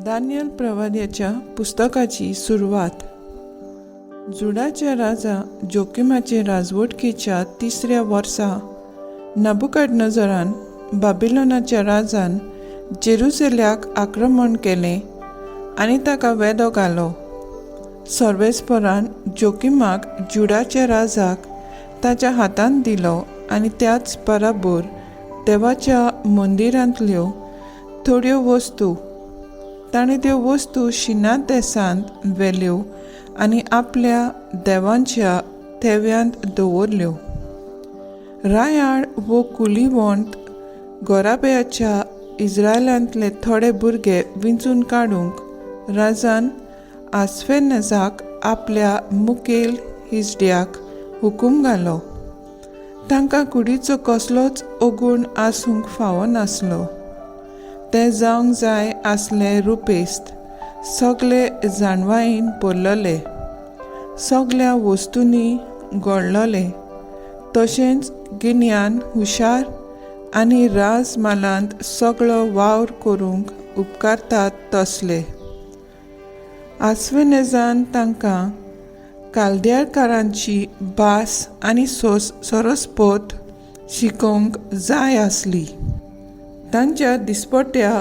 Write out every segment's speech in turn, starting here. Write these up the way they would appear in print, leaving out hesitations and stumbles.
Daniel प्रवाद्याच्या पुस्तकाची सुरवात. जुडाच्या राजा जोकिमाचे राजवटकेच्या तिसऱ्या वर्सा नबुकडनजरान बाबिलोनाच्या राजान जेरुसेल्याक आक्रमण केलें आनी ताका वेदो घालो. सर्वेस्परान जोकिमाक जुडाच्या राजाक ताच्या हातांत दिलो आनी त्याच बराबर देवाच्या मंदिरांतल्यो थोड्यो वस्तू. ताणें त्यो वस्तू शिनात देसांत व्हेल्यो आनी आपल्या देवांच्या थेव्यांत दवरल्यो. रायाळ वो कुलिवंत गोराब्याच्या इस्रायलांतले थोडे भुरगे विंचून काडूंक राजान आस्फेनजाक आपल्या मुखेल हिजड्याक हुकूम घालो. तांकां कुडीचो कसलोच अगूण आसूंक फावनासलो. ते जावंक जाय आसले रुपेस्त, सगळे जाणवायेन भरलेले, सगळ्या वस्तूंनी घडलेले, तशेंच गिन्यान हुशार आनी राजमालांत सगळो वावर करूंक उपकारतात तसले. आस्वेनेजान तांकां कालद्याकारांची भास आनी सरस्पत शिकोवंक जाय आसली. तांच्या दिसपट्ट्या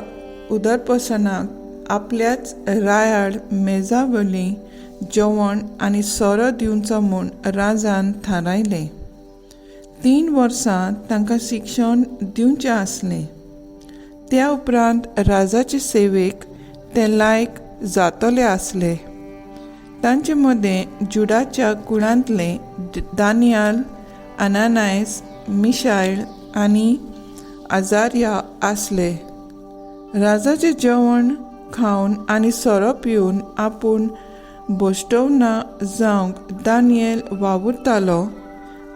उदरपसनाक आपल्याच रायाळ मेजावयलें जेवण आनी सोरो दिवचो म्हूण राजान थारायलें. 3 वर्सां तांकां शिक्षण दिवचें आसलें. त्या उपरांत राजाचे सेवेक ते लायक जातले आसले. तांचे मदें जुडाच्या कुळांतले दानियाल, अनानायस, मिशायल आनी आजार्या आसले. राजाचें जेवण खावन आनी सोरो पिवन आपूण भश्टवना जावंक दानियल वावुरतालो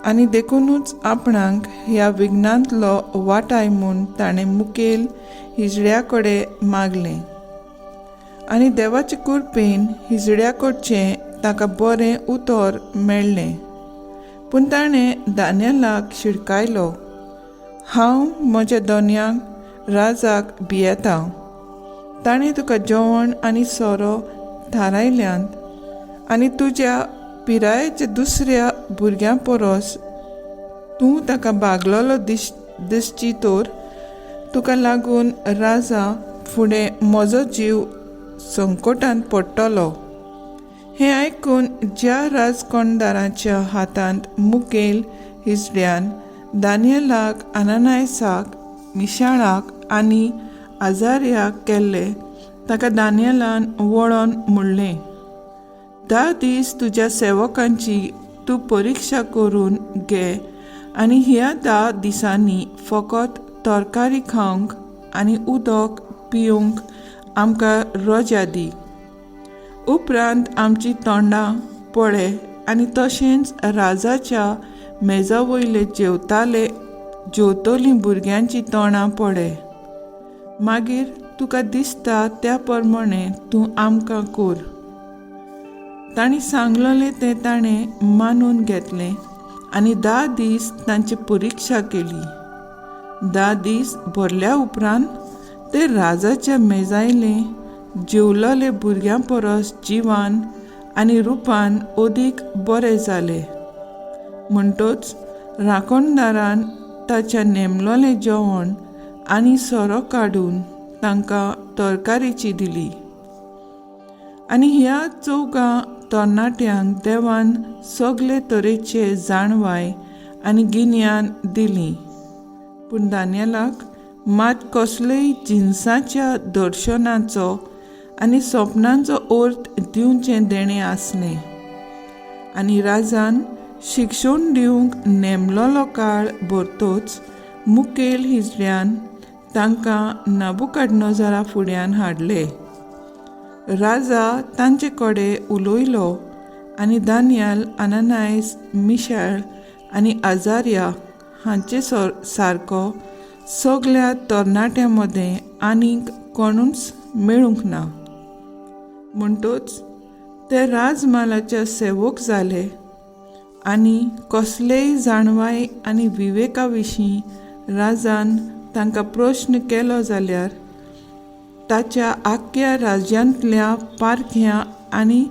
आनी देखुनूच आपणाक ह्या विघ्नांतलो वाटाय म्हूण ताणें मुखेल हिजड्या कडेन मागलें आनी देवाचे कृपेन हिजड्या कडचें ताका बरें उतर मेळ्ळें. पूण ताणें दानियलाक शिडकायलो, हांव म्हज्या दोनयांक राजाक भियेता. ताणें तुका जेवण आनी सोरो थारायल्यांत आनी तुज्या पिरायेच्या दुसऱ्या भुरग्यां परस तूं ताका बागलोलो दिसची तर तुका लागून राजा फुडें म्हजो जीव संकटांत पडटलो. हें आयकून ज्या राजकोणदाराच्या हातांत मुखेल हिजड्यान दानियलाक, अनानायसाक, मिशाळाक आनी आजार्याक केल्ले ताका दानियलान वळोन म्हणलें, 10 दीस तुज्या सेवकांची तूं परिक्षा करून घे आनी ह्या 10 दिसांनी फकत तरकारी खावंक आनी उदक पिवंक आमकां रजा दी. उपरांत आमची तोंडां पळय आनी तशेंच राजाच्या मेजा वयले जेवतलीं भुरग्यांची तोंडां पळय. मागीर तुका दिसता त्या प्रमाणे तूं आमकां कर. तांणी सांगलेलें तें ताणें मानून घेतलें आनी 10 दीस तांची परिक्षा केली. 10 दीस भरल्या उपरांत ते राजाच्या मेजायले जेवलेले भुरग्यां परस जिवान आनी रुपान अदीक बरे जाले. म्हणटच राखणदारान ताच्या नेमलोलें जेवण आनी सोरो काडून तांकां तरकारीची दिली. आनी ह्या 4 तरणाट्यांक देवान सगळे तरेचे जाणवाय आनी गिन्यान दिली. पूण दानियलाक मात कसलेय जिनसाच्या दर्शनाचो आनी सपनांचो अर्थ दिवचें देणें आसलें. आनी राजान शिक्षण दिवंक नेमलोलो काळ भरतोच मुखेल हिजड्यान तांकां नबुकडनजरा फुड्यान हाडले. राजा तांचे कडेन उलयलो आनी दानियल, अनानायस, मिशाळ आनी आजार्या हांचे सारको सगळ्या तरणाट्यां मदें आनीक कोणूच मेळूंक ना. म्हणटच ते राजमालाच्या सेवक जाले आनी कसलेय जाणवाय आनी विवेका विशीं राजान तांकां प्रश्न केलो जाल्यार ताच्या आख्ख्या राज्यांतल्या पारख्यां आनी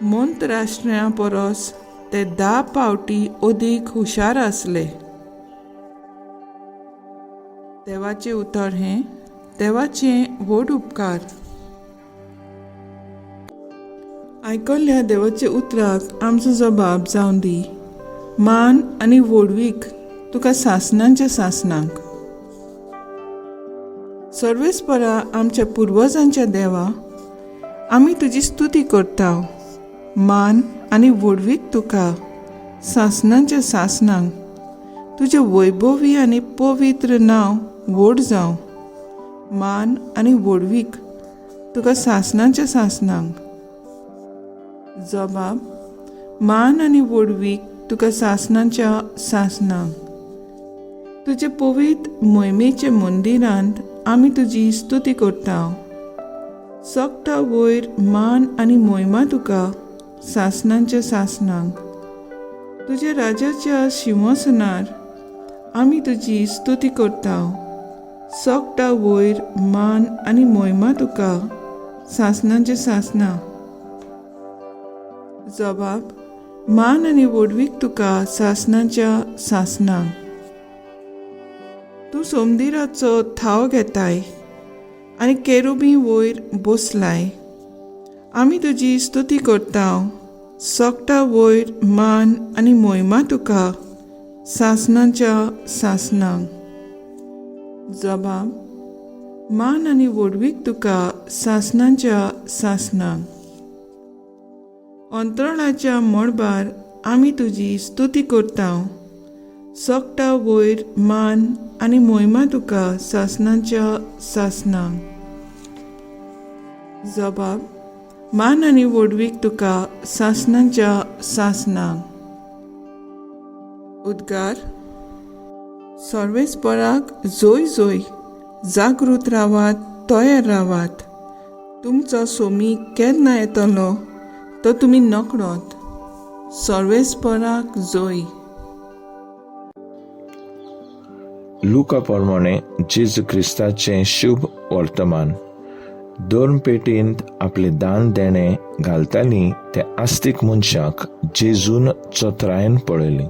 मंतराष्ट्र्यां परस ते 10 पावटी अदीक हुशार आसले. देवाचें उतर हें देवाचें व्हड उपकार. आयकल्ल्या देवाच्या उतराक आमचो जबाब जावन दी. मान आनी व्हडवीक तुका सासणांच्या सासणांक. सर्वेस्परा आमच्या पुर्वजांच्या देवा, आमी तुजी स्तुती करता. मान आनी व्हडवीक तुका सासणांच्या सासणांक. तुजें वैभवी आनी पवित्र नांव व्हड जावं. मान आनी व्हडवीक तुका सासणांच्या सासणांक. जबाब मान आनी व्हडवीक तुका सासणांच्या सासणांक. तुजे पवित्र मोहिमेच्या मंदिरांत आमी तुजी स्तुती करता. सगटा वयर मान आनी मोहिमा तुका सासणांच्या सासणांक. तुज्या राजाच्या शिंवासनार आमी तुजी स्तुती करता. सगटा वयर मान आनी मोहिमा तुका सासणांच्या सासणां. जबाब मान आनी व्हडवीक तुका सासणाच्या सासणांक. तूं सोमदिराचो थाव घेताय आनी केरुबी वयर बसलाय. आमी तुजी स्तुती करता. सगटा वयर मान आनी मोहिमा तुका सासणाच्या सासणांक. जबाब मान आनी व्हडवीक तुका सासणाच्या सासणांक. अंतराळाच्या मळबार आमी तुजी स्तुती करता. सगटा वयर मान आनी मोहिमा तुका सासणाच्या सासणांक. जबाब मान आनी व्हडवीक तुका सासणाच्या सासणांक. उद्गार सर्वेस्पराक जोय जोय. जागृत रावात, तयार रावात. तुमचो सोमी केन्ना येतलो तो तुमी नकळत. सर्वेस्पराक जोय. लुका प्रमाणे जेजू क्रिस्ताचें शुभ वर्तमान. धर्मपेटींत आपलें दान देणें घालतालीं ते आस्तीक मनशाक जेजून चत्रायेन पळयली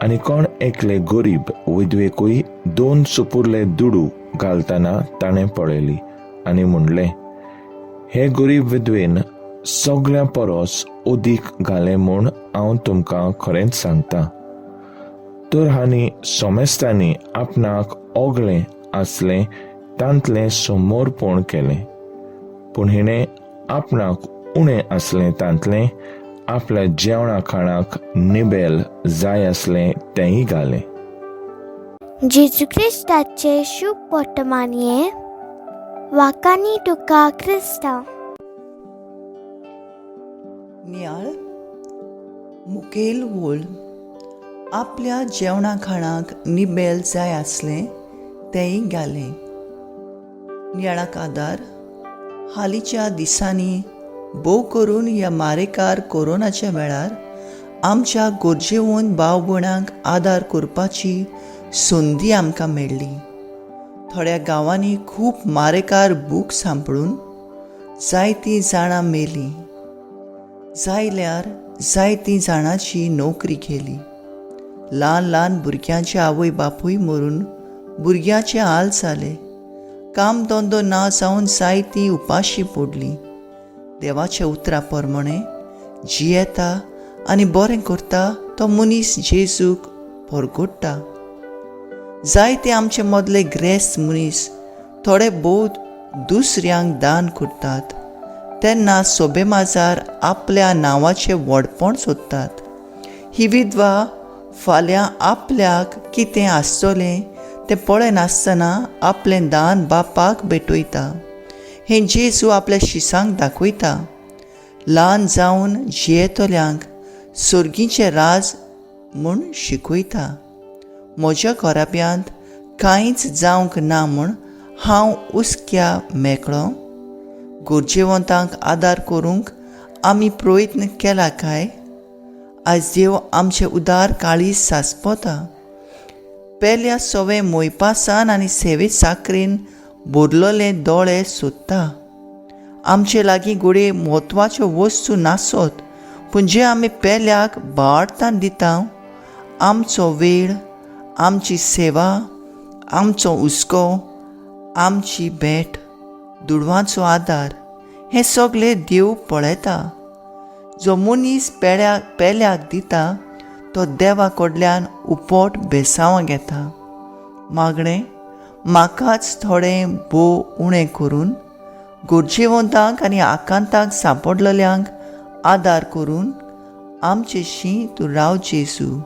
आनी कोण एकले गरीब विधवेकूय 2 सुपुरले दुडू घालतना ताणें पळयली आनी म्हणलें, हे गरीब विधवेन सगळ्यां परस अदीक घालें म्हूण हांव तुमकां खरेंच सांगता. तर हांणी सोमेस्तांनी आपणाक ओगलें आसलें तांतलें समर्पण केलें, पूण हिणें आपणाक उणें आसलें तांतलें आपल्या जेवणा खाणाक निबेल जाय आसलें तेंय घालें. जेजू क्रिस्ताचें शुभ वर्तमान हें वाकांनी तुका क्रिस्तांव. नियाळ मुखेल वोल आपल्या जेवणा खाणाक निबेल जाय आसलें तेंय घालें. नियाळाक आदार हालींच्या दिसांनी भोव करून ह्या मारेकार कोरोनाच्या वेळार आमच्या गरजेवन भाव भयणांक आदार करपाची संदी आमकां मेळ्ळी. थोड्या गांवांनी खूब मारेकार बूक सांपडून जायतीं जाणां मेलीं, जायल्यार जायतीं जाणांची नोकरी केली. ल्हान ल्हान भुरग्यांचे आवय बापूय मरून भुरग्यांचे हाल जाले. काम धंदो ना जावन जायतीं उपाशी पडलीं. देवाच्या उतरा प्रमाणे जियेता आनी बरें करता तो मनीस जेजूक परगोडटा. जायते आमचे मदले ग्रेस्त मनीस थोडे भोव दुसऱ्यांक दान करतात तेन्ना सोबे माजार आपल्या नांवाचें व्हडपण सोदतात. ही विधवा फाल्यां आपल्याक कितें आसतलें तें पळयनासतना आपलें दान बापाक भेटयता. हें जेजू आपल्या शिसांक दाखयता. ल्हान जावन जियेतल्यांक सर्गीचें राज म्हूण शिकयता. म्हज्या घराब्यांत कांयच जावंक ना म्हूण हांव हुस्क्या मेकळो. गरजेवंतांक आदार करूंक आमी प्रयत्न केला काय? आयज देव आमचे उदार काळीज सासपता. पेल्या सवे मोयपासान आनी सेवे साकरेन बरलोले दोळे सोदता. आमचे लागीं घडये म्हत्वाच्यो वस्तू नासत, पूण जे आमी पेल्याक भावार्थान दिता, आमचो वेळ, आमची सेवा, आमचो हुस्को, आमची भेट, दुडवांचो आदार, हें सगळें देव पळयता. जो मनीस पेल्याक दिता तो देवा कडल्यान उपट बेसांवां घेता. मागणें, म्हाकाच थोडें भोव उणें करून गरजेवंतांक आनी आकांताक सांपडलेल्यांक आदार करून आमचे शी तूं राव जेजू.